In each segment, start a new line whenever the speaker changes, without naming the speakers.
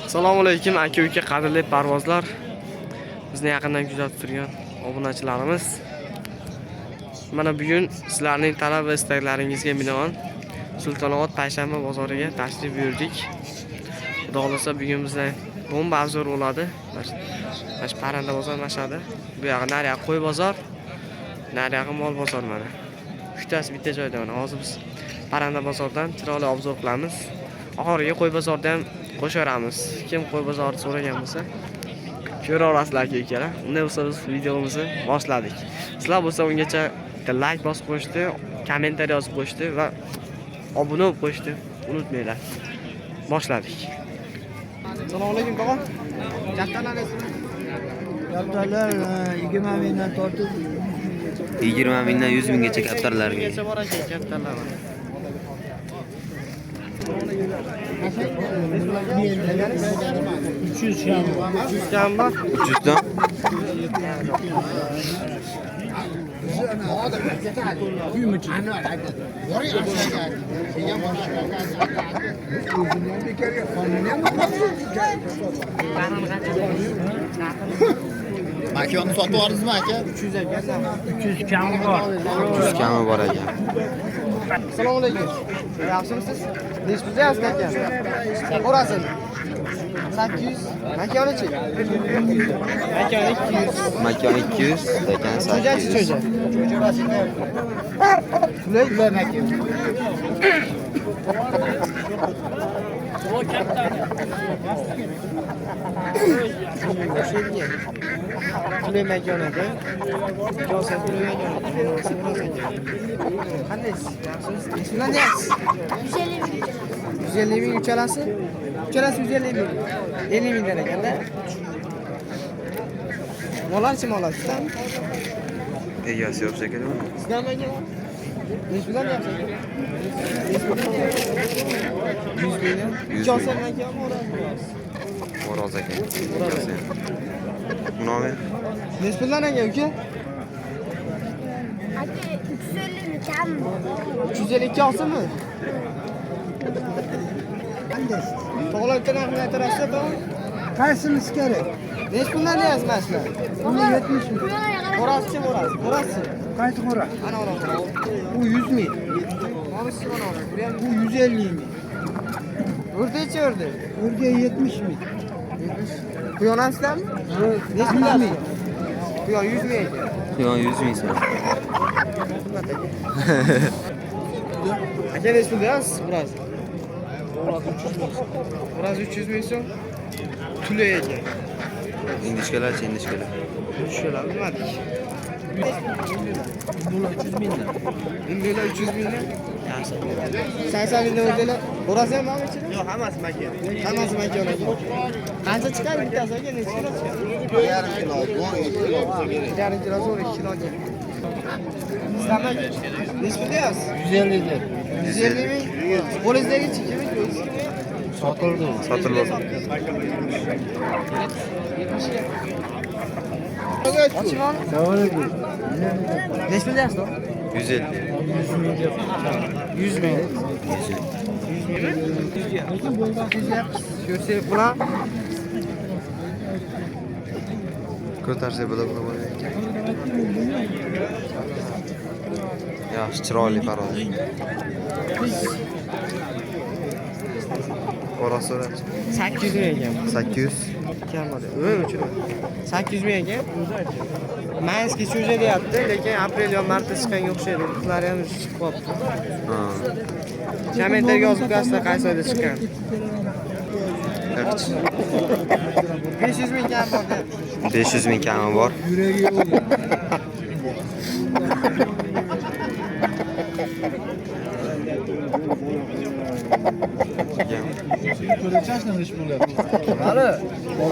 Assalomu alaykum aka uka, qadrli parvozlar. Bizni yaqindan kuzatib turgan obunachilarimiz. Mana bugun sizlarning talab va istaklaringizga binoan Sultonobod payshanba bozoriga tashrif buyurdik. Xudo xohlasa bugun bizda bomba обзор bo'ladi. Mana shu parranda bozor mashadi. Bu yog'i nariyog'i qo'y bozor, nariyog'i mol bozor mana. Uchtasi bitta joyda mana. Hozir biz parranda bozordan chiroyli обзор qilamiz. Oxiriga qo'y bozorda ham qo'shaveramiz. Kim qo'y bozorini so'ragan bo'lsa, ko'raverasizlar aka ukalar. Unday bo'lsa biz videomizni boshladik. Sizlar bo'lsa ungacha bitta like bosib qo'yishni, kommentariy yozib qo'yishni va obuna bo'lib qo'yishni unutmanglar. Boshladik. Assalomu alaykum tog'a. Kattalar?
Kaptarlar 20 mingdan tortib
20 mingdan 100 minggacha kaptarlarga.
Gacha bor ekan kattalar.
300 kam.
300 kam bor.
300 dan.
Makyonni sotib yubordingizmi, aka?
300 ekan.
300 kam bor.
300 kami bor ekan.
Assalomu alaykum. Yaxshimisiz? Nechi pul deyapsiz aka? Xo'razm. 800. Makonichi? Makoni 200.
Makon 200, stakan
Cho'jachi
800.
cho'ja. Tulay?
Ular makyon.
Tulay makon aka. Ikkovsi tulay makon aka. Xo'roz aka. Qandaysiz? Yaxshimisiz? Nechi puldan deyapsiz? 150 ming uchalasi? Uchalasi 150 ming. 50 mingdan ekanda. Mollarchi mollar sizdan?
Egasi yo'q shekilli.
Sizdan aka? Nechi puldan deyapsiz aka? Nechi puldan deyapsiz? 100 mingdan.
100
Ikkovsi
ming.
ham makonmi, xo'rozmi?
Xo'roz ekan. Ikkovsi ham. Buni olmang.
Nechi puldan aka uka?
Aka, 350 ming kam.
352 olsinmi? Tog'lar bitta narxini aytarasiz, tog'a?
Qaysimiz kerak?
Nechi puldan deyapsiz mana shular?
Buni 70 ming.
Xo'rozchi, xo'roz. Xo'rozchi.
Qaysi xo'roz?
Ana ana.
Bu 100 ming.
Mana mana. Bu ham
Bu 150 ming.
o'rtacha o'rdak.
O'rga 70 ming.
Quyon ham sizlarmi? Nechi puldan?
100 ming.
Quyon 100 ming ekan.
Quyon 100 ming so'm.
Qimmat aka. Aka nechi pul deyapsiz xo'roz? Xo'roz 300 ming so'm. Tula ekan.
Indishkalarchi, indishkalar.
Shular bilmadik. Hindular 300 mingdan. Hindular 300 mingdan? Yaxshi. 80 mingdan o'rdalar. Xo'roz ham bormi ichida? Yo'q, hammasi makon. Hammasi makon aka. Qancha chiqadi bittasi aka? Necha kilo chiqadi?
1,5 kilo, zo'r 2 kilo bo'lsa kerak.
1,5 kilo zo'r 2 kilo aka. Sizlarmi aka? Nechi pul deyapsiz?
150 deb.
150 ming. Qo'lingizdagi kimniki? O'zingizniki?
Sotildi.
Sotildi.
70 ga. Ochib olin. Nechi pul deyapsiz?
150.
100 ming. Ko'rsak bular
Ko'tarsak bo'ladi ekan. Yaxshi, chiroyli paroz. Xo'roz so'rabchi.
800 ming ekan.
800.
Kamadi. O'y o'chirma. 800 ming ekan. Mayskiy cho'ja deyapti, lekin aprel yo martda chiqqanga o'xshaydi. Ular ham chiqib qolibdi.
Ha.
Kommentariyga yozib qo'yasizlar qaysi oyda chiqqan.
Yaxshi.
500 ming kam bor deyapti.
500 ming kami bor.
Yuragi yo'q.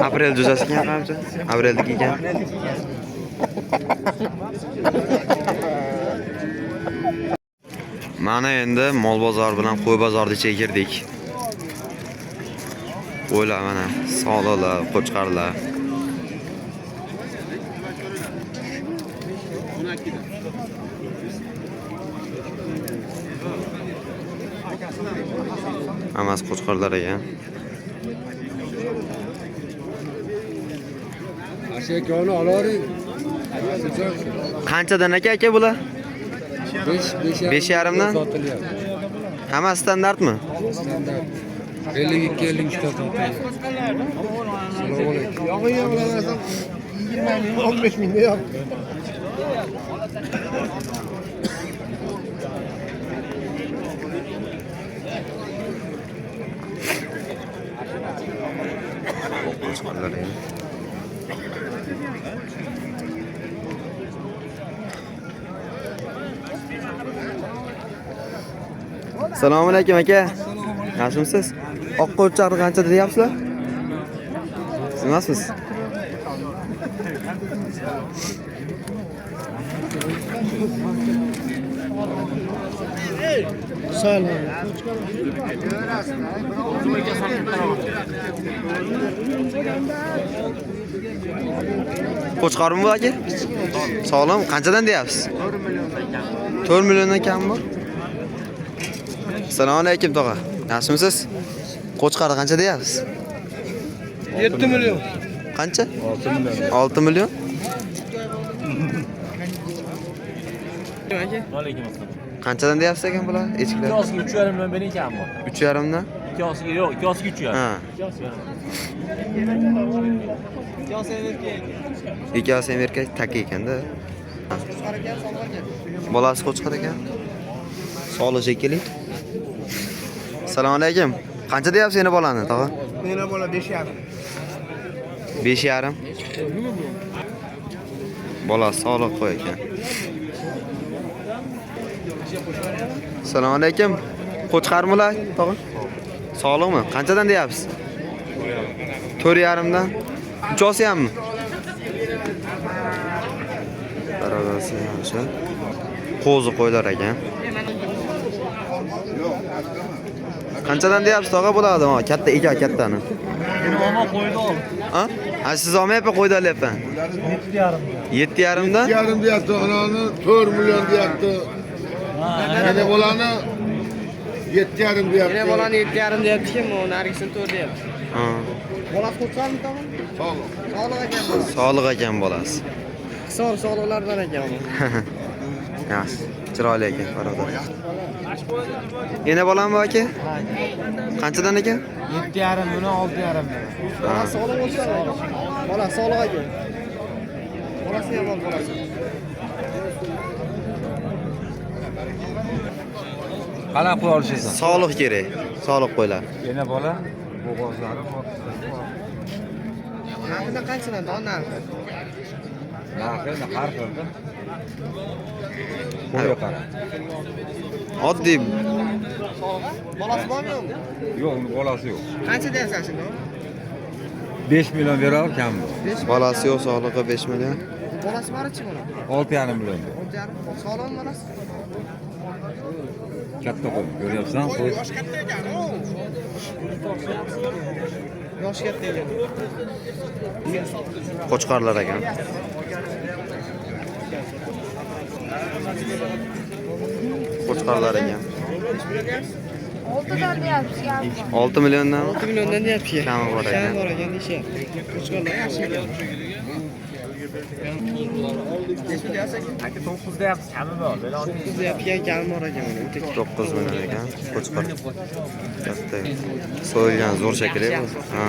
Aprel jo'jasi ekan qancha? Apreldagi ekan. Mana endi mol bozori bilan qo'y bozorni ichiga kirdik. Qo'ylar mana, solilar, qo'chqorlar. Hammasi qo'chqorlar ekan.
Ashakoni olavering.
Qanchadan aka aka bular?
5
5,5 dan?
Sotilyapti.
Hammasi standartmi?
Standart. 52 53 ta sotilyapti. Assalomu alaykum. Yog'iga olaversan 20 ming 15 mingda yo'q.
Qo'chqorlar endi. Assalomu alaykum aka. Yaxshimisiz? Oq qo'chqorni qancha deyapsizlar? Siz emassiz? Qo'chqormi bu aka? Sog'lom, qanchadan deyapsiz? 4 milliondan kam bor. Assalomu alaykum tog'a. Yaxshimisiz? Qo'chqorni qancha deyapsiz?
7 million.
Qancha? 6 million. 6 million?
Aka.
Aleyküm assalom.
Qanchadan deyapsiz ekan bular echkilar?
Ikkosiga 3,5 million bering kam bor.
3,5 dan?
Ikkosiga yo'q, ikkosiga 3,5.
Ha. Ikkosi ham erkak, taka ekanda. Bolasi qo'chqor ekan. Sog'liq shekilli. Assalomu alaykum. Qancha deyapsiz endi bolani, tog'a?
Meni bola 5,5.
5,5. Bolasi sog'liq qo'y ekan. Assalomu alaykum. Qo'chqormilar, tog'a? Sog'liqmi? Qanchadan deyapsiz? 4,5 dan. Uchosi hammi? Darozasi yaxshi. Qo'zi qo'ylar ekan. Qanchadan deyapsiz tog'a bo'ladi? Ha, katta ekan, kattani.
Meni qo'ydi ol.
Ha? Ha, siz olmayapman, qo'ydi olyapman. 7,5 dan?
Yarim deyapti, onani 4 million deyapti. Yana bolani 7,5 deyapti.
Yana bolani 7,5 deyapti ekan, bu narigisini 4 deyapti.
Ha.
Bolasi qo'chqormi tog'a?
Sog'liq.
Sog'liq ekan bolasi.
Sog'liq ekan bolasi.
Hisor sog'liqlardan ekan u.
Yaxshi, chiroyli ekan birodar. Yana bolami bu aka? Qanchadan ekan?
7,5 buni 6,5 million.
Bolasi sog'liq bo'lsa, bola sog'liq ekan. Bolasi ham bor, bolasi.
Qanaqa pul olishasan?
Sog'liq kerak. Sog'liq qo'ylar.
Yana bola bo'g'ozlari bor.
Narxi qanchadan don narxi?
Narxi har xilda. Qo'yga qara.
Oddiy
Bolasi bormi yo'qmi?
Yo'q, uni bolasi yo'q.
Qancha deyapsan shuni?
5 million berar kam bu.
Bolasi yo'q, sog'lig'i 5 million.
Bolasi bor-chi buni?
6,5 million.
6,5. Sog'lom bolasi?
Katta qo'y, ko'ryapsan, qo'y.
Yoshi katta ekan.
Qo'chqorlar ekan. Qo'chqorlar ekan.
6dan deyapsiz kam bor.
6 milliondan
6 milliondan deyapti.
Kami bor ekan.
Kami bor ekan deyishyapti. Qo'chqorlar yaxshi ekan.
Aka 9 deyapsiz, kami bor.
9 deyapti, kami bor ekan uni. O'ta
9 million ekan. Qo'chqor. Katta. So'yilgan zo'r shekilli bu. Ha.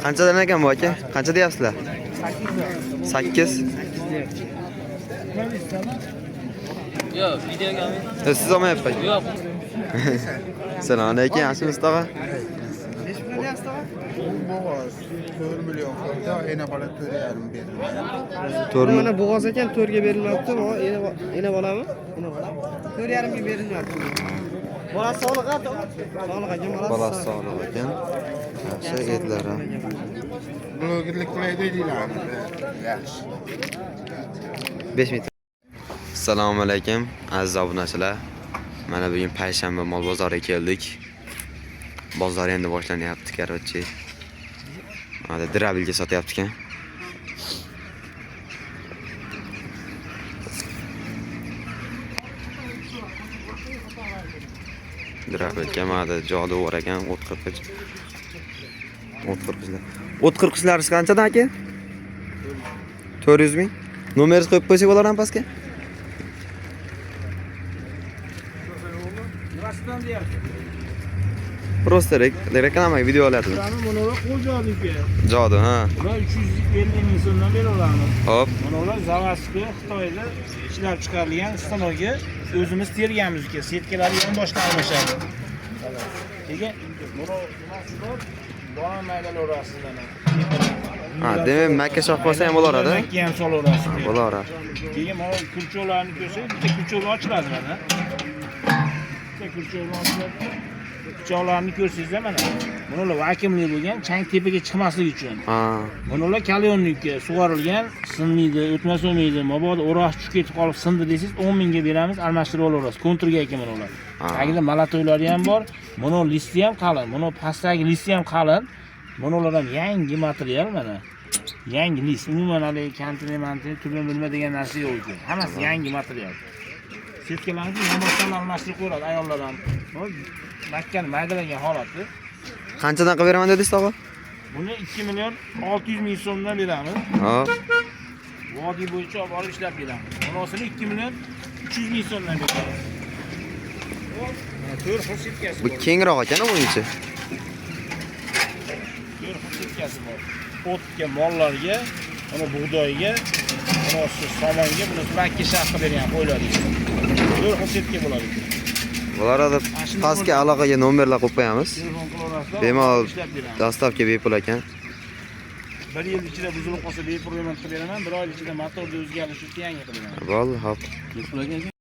Qanchadan ekan bu aka? Qancha deyapsizlar? 8.
Yo'q, videoga.
Siz olmayapsiz.
Yo'q.
Assalomu alaykum, yaxshimisiz tog'a?
Bo'g'oz 4 million qo'ydi, ena bola 4,5 berildi.
4
Mana
million.
bo'g'oz ekan 4 ga berilmayapti. O ena bolami? Ena bola. 4,5 ga berilmayapti. Bolasi sog'liq a? Sog'liq ekan bolasi.
Bolasi sog'liq ekan. Yaxshi etlari.
Blogerlik qilay deydilar. Yaxshi.
5 ming. Assalomu alaykum aziz obunachilar. Mana bugun payshanba mol bozoriga keldik. Bozor endi boshlanyapti, короче. Mana drabilga sotyapti ekan. Дробилка mana jodu bor ekan, o't qirqich. O't qirqichlar. O't qirqichlari qanchadan, aka? 400 ming. Nomeringizni qo'yib qo'ysak bo'larmi pastga?
Nimasidan deyapti?
Просто reklama video olyapmiz.
Bularni bunalar qo'l.
Jodu, ha.
Bular 350 ming so'mdan beraveramiz.
Hop.
Bunalar заводской, Xitoyda ishlab chiqarilgan stanogi, o'zimiz terganmiz, uka. Setkalari yonboshdan almashadi. Keyin buni nimasi bor? Dona maydalayverasiz mana.
Ha, demak, makka shox bo'lsa ham bo'laveradi.
Makka ham solaverasiz.
Bo'laveradi.
Keyin mana kulchoqlarni ko'rsangiz, bitta kulchoq ochiladi mana. Bitta kulchoq ochiladi. Pichoqlarni ko'rsangizlar mana. Bunalar vakuumli bo'lgan, chang tepaga chiqmasligi uchun.
Ha.
Bunalar kalyonnikka sug'orilgan, sinmaydi, o'tmas olmaydi. Mabodo o'roq tushib ketib qolib sindi desangiz, 10 mingga beramiz, almashtirib olaverasiz. Konturga ekan bunalar.
Ha.
Tagida malatoylari ham bor. Buni listi ham qalin, buni pastdagi listi ham qalin. Bunalar ham yangi material mana. Yangi list. Umuman haligi kantini, mantini, tubini bilma degan narsa yo'q ekan. Hammasi yangi material. Setkalarni yonboshdan almashtirib qo'yadi ayollar ham. Bu makkani maydalagan holati.
Qanchadan qilib beraman dedingiz, tog'a?
Buni 2 million 600 ming so'mdan beramiz.
Hop.
Vodiy bo'yicha olib borib ishlab beramiz. Bunosini 2 million 300 ming so'mdan beramiz. Mana to'rt xil setkasi
Bu
bor.
kengroq ekan buning ichi.
To'rt xil setkasi bor. O'tga, mollarga, buni bug'doyga, bunisi somonga, bunisi makka shaq qilib bergan qo'ylarga. To'rt xil setka bo'ladi.
Bo'laradi. Pastga aloqaga nomerlar qo'yib qo'yamiz.
Telefon qilaverasizlar.
Bemalol
ishlab beramiz.
Доставка bepul ekan.
Bir yil ichida buzilib qolsa bepul remont qilib beraman, bir oy ichida motorda o'zgarish uchun yangi qilib beraman.
Bo'ldi, hop.